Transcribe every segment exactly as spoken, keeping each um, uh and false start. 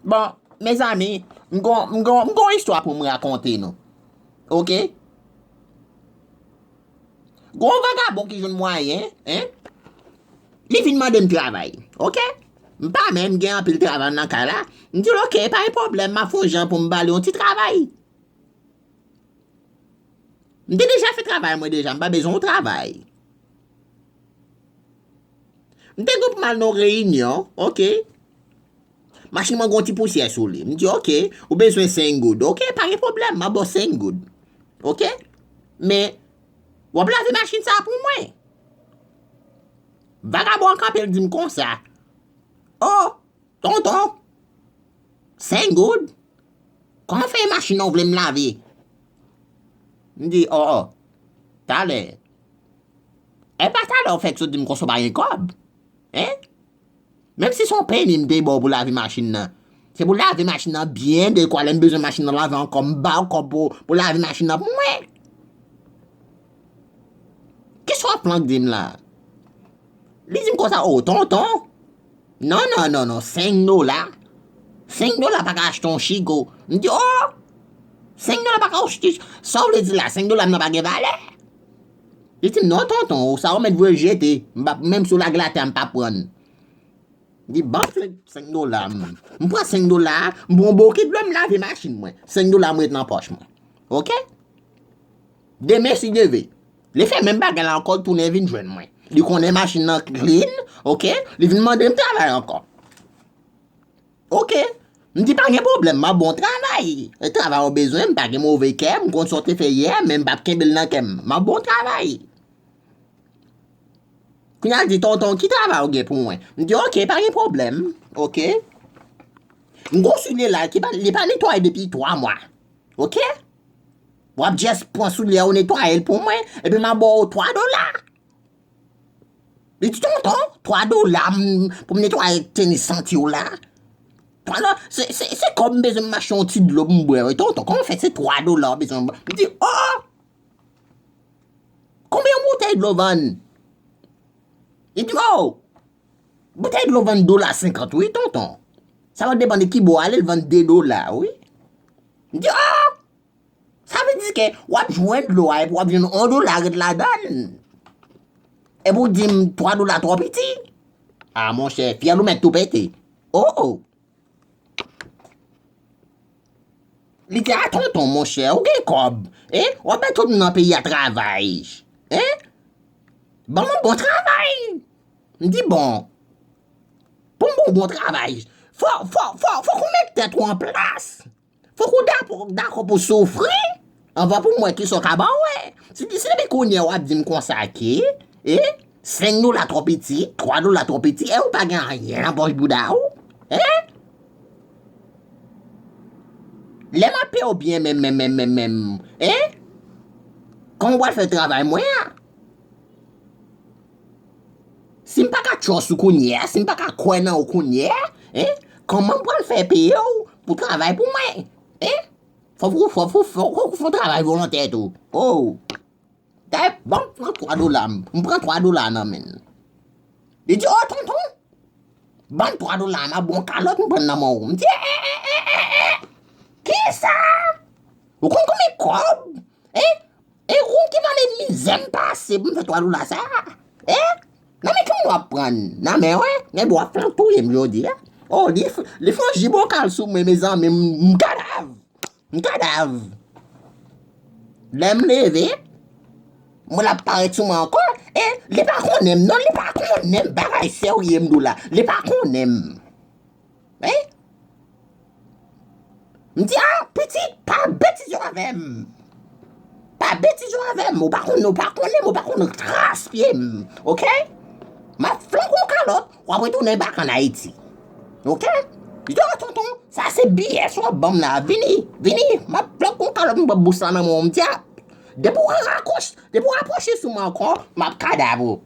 Bon, mezanmi, m gon, m gon, m gon istwa pou m rakonte nou. Oke? Gon vagabon ki jwenn mwayen, en? Li vin mande m travay. Oke? M pa menm gen anpil travay nan kay la. M di l, oke, pa gen pwoblèm, m ap fè yon jan pou m ba li yon ti travay. M te deja fè travay mwen deja, m pa bezwen yon travay. M te gen pou m al nan yon reyinyon, oke. Machin mwen gen yon ti pousyè sou li. M di, oke, ou bezwen senk goud. Oke, pa gen pwoblèm, m ap ba w senk goud. Oke? Men, w ap lave machin sa a pou mwen. Vagabon an kanpe, l di m konsa. O, tonton, senk goud? Kòman fè machin nan w vle m lave? M di, o, o, talè. E pa talè w fèk sot di m konsa w pa gen kòb? En? Menm si se yon peni m te ba w pou lave machin nan, se pou lave machin nan byen dekwa, lè m bezwen machin nan lave ankò, m ba w kòb pou, pou lave machin nan pou mwen. Kisa w ap flank di m la? Li di m konsa, o, tonton, non, non, non, non, senk dola. Senk dola pa ka achte yon chigo. M di, o, senk dola pa ka achte, sa w vle di la, senk dola m nan pa gen valè? Li di m, non, tonton, sa w mèt voye jete. M pa, menm si w lage l atè a, m p ap pran l. M di, ban m senk, senk dola m. M pran senk dola a, m pran yon bokit dlo, m lave machin mwen. Senk dola m ret nan pòch mwen. Oke? Demen si Dye vle. Li fè menm bagay la ankò, li tounen vin jwenn mwen. Li konnen machin nan clean, oke? Li vin mande m travay ankò. Oke. M di, pa gen pwoblèm, m ap ba w travay. E travay ou bezwen, m pa gen move kè, m konn sa w te fè yè, men m p ap kenbe l nan kè m. M ap ba w travay. Kounye a l di, tonton, ki travay ou gen pou mwen? M di, oke, pa gen pwoblèm. Oke. M gon soulye la, ki pa, li pa netwaye depi twa mwa. Oke? W ap just pran soulye a, ou netwaye l pou mwen, epi m ap ba w twa dola. Li di, tonton, twa dola m, pou m netwaye tenis santi w la. Twa dola, se, se, se kòb m bezwen m achte yon ti dlo pou m bwè, wi, tonton. Kòman fè se twa dola w bezwen m bwè? M di, o! Konbyen yon boutèy dlo vann? Li di, o! Boutèy dlo vann dola senkant, wi, tonton. Sa va depann de ki bò ale, l vann de dola, wi. M di, o! Sa vle di ke w ap jwenn dlo a, epi w ap jwenn yon dola ret ladan l. Epi w di m twa dola twò piti? A, monchè, fyèl ou mèt tou pete. O, o. Li di, a, tonton, monchè, ou gen kòb. E, w ap bay tout moun nan peyi a travay. E, ban m yon bon travay. M di, bon, pou m ba w bon travay, fò, fò, fò, fòk ou met tèt ou an plas. Fòk ou dakò, dakò pou soufri anvan pou m wè kisa w ka ban mwen. Si, si depi kounye a w ap di m konsa ke, e, senk dola twò piti, twa dola twò piti, e ou pa gen anyen nan pòch bouda w, e? Lè m ap peye w byen menm, menm, menm, menm, menm, e? Kòman w pral fè travay mwen an? Si m pa ka trust ou kounye a, si m pa ka kwè nan ou kounye a, en, kòman m pral fè peye w pou travay pou mwen? En? Fò w, fò w, fò w, fò w, fò w fè yon travay volontè tou. O! Dayè, ban m pran twa dola m. M pran twa dola nan men l. Li di, o, tonton, ban m twa dola m, a bon kalòt m pran nan men w. M di, e, e, e, e, e, e, kisa? Ou konn konbyen kòb? E, e ou ki pale mizè m pase pou m fè twa dola sa a? E, nan men ki moun w ap pran? Nan men w, e? Nèg w ap flank touye m jodi a. O, li, li fè yon ji bokal sou mwen, mezanmi, m, m kadav. M kadav. Lè m leve, mwen l ap parèt sou mwen ankò. E, li pa konnen m, non, li pa konnen m, bagay serye m di w la. Li pa konnen m. Wi. M di, a, pitit, pa betize avè m. Pa betize avè m. Ou pa konn, ou pa konnen m, ou pa konn tras pye m. Oke? M ap flank ou kalòt, w ap retounen bak ann Ayiti. Oke? Yo, tonton, sa se B S w ap ban m la. Vini, vini. M ap flank ou kalòt, m pran bous la nan men w. M di, a, depi w rakòch, depi w apwoche sou mwen ankò, m ap kadav ou.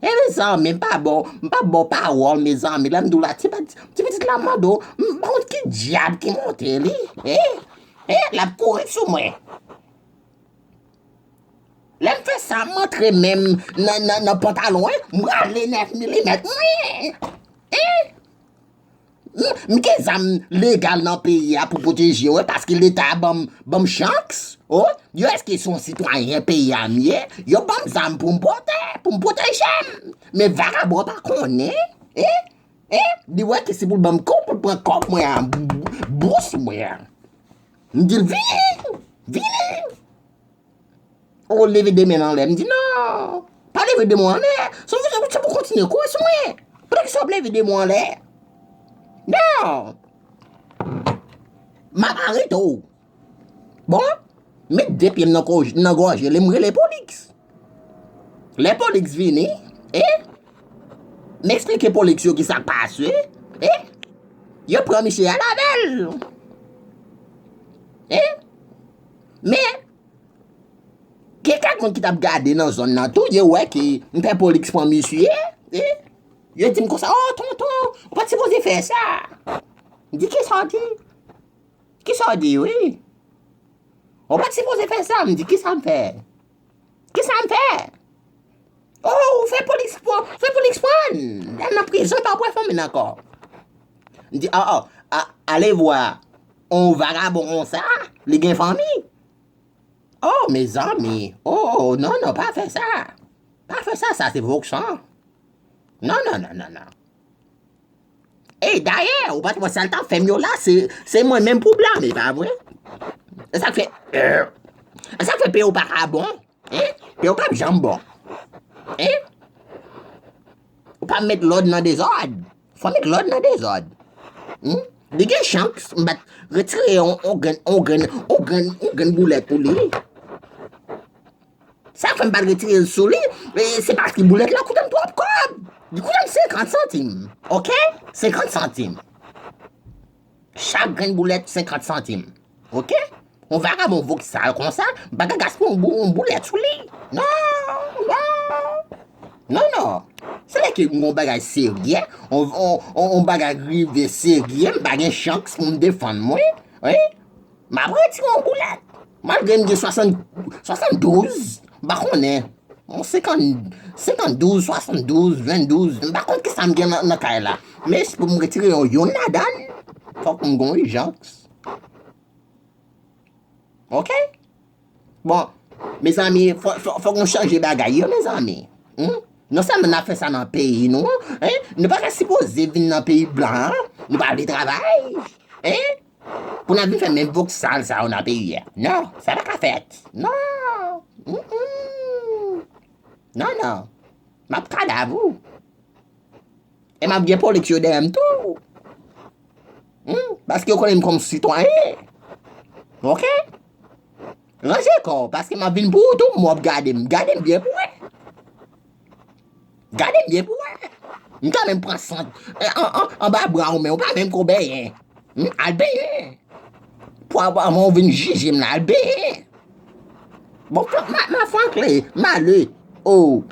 E mezanmi, m pa ba w, m pa ba w pawòl, mezanmi. Lè m di w la, ti, ti pitit la mande w, m pa konn ki dyab ki monte li. E, e, l ap kouri sou mwen. Lè m fè sa, m antre men m nan, nan, nan pantalon, en, m rale nèf milimèt. Mwen, en, M, m gen zam legal nan peyi a pou pwoteje yo, paske Leta ban m, ban m chans. O, yo èske se yon sitwayen peyi a m ye? Yo ban m zam pou m pote, pou m pwoteje m. Men vagabon pa konnen. E? E? Li wè ke se pou l ban m kòb, pou l pran kòb mwen an, bous mwen an. M di l, vini! Vini! Ou leve de men anlè. M di, non, pa leve de men anlè. Se pou, se pou kontinye kouri sou mwen. Poukisa w ap leve de men anlè? Non. M ap arete w. Bon, met de pye m nan kòj, nan gòje li, m rele polis. Lè polis vini, e, m eksplike polis yo ki sa k pase, e, yo pran misye al avè l. E, men, gen kèk moun ki t ap gade nan zòn nan tou, yo wè ke m fè polis pran misye, e, yo di m konsa, o, tonton, ou pa t sipoze fè sa. M di, kisa w di? Kisa w di, wi? Ou pa t sipoze fè sa, m di, kisa m fè? Kisa m fè? O, ou fè polis pran, fè polis pran. L nan prizon, pa pran fanmi l ankò. M di, o, o, a, ale vwa, on vagabon konsa, li gen fanmi. O, mezanmi, o, non, non, pa fè sa. Pa fè sa, sa se vòksan. Non, non, non, non, non. E dayè, ou pa t wè sa l t ap fè m yo la, se, se mwen menm pou blame, pa vre? E sa k fè, e sa k fè peyi w pa ka bon, en? Peyi w p ap janm bon. En? Ou pa met lòd nan dezòd. Fò met lòd nan dezòd. Hmm? Li gen chans, m pa t retire yon, yon grenn, yon grenn, yon grenn, yon grenn boulèt pou li. Sa k fè m pa t retire l sou li, e, se paske boulèt la koute m twòp kòb. Li koute m senkant santim. Oke? Senkant santim. Chak grenn boulèt, senkant santim. Oke? Yon vagabon vòksal konsa, m pa ka gaspiye yon bou-, yon boulèt sou li. Non, non. Non, non. Se lè ke m gon bagay serye, yon, yon, yon, yon bagay rive serye, m pa gen chans pou m defann mwen. Wi. M ap retire yon boulèt. Malgre m gen swasant, swasanndouz, m pa konnen. Yon senkant, senkanndouz, swasanndouz, venndouz, m pa konn kisa m gen nan, nan kay la. Men si pou m retire yon, youn ladan l, fòk m gon ijans. Oke? Bon, mezanmi, fò, fò, fòk nou chanje bagay yo, mezanmi. Hmm? Non sèlman n ap fè sa nan peyi nou, en? Nou pa ka sipoze vin nan peyi blan an, nou pa vle travay, en? Pou n ap vin fè menm vòksal sa yo nan peyi a. Non, sa pa ka fèt. Non. Mm-mm. Non, non. M ap kadav ou. E m ap gen polis yo dèyè m tou. Hmm? Paske yo konnen m kòm sitwayen. Oke? Ranje kò w, paske m ap vin pou ou tou, m w ap gade m. Gade m byen pou wè. Gade m byen pou wè. M ta menm pran sant, e, an, an, anba bra w, men ou pa menm ko benyen. Hmm? Al benyen. Pou avan, avan w vin jije m la, al benyen. Bon, Fran-, ma, ma Franklin, m ale. O,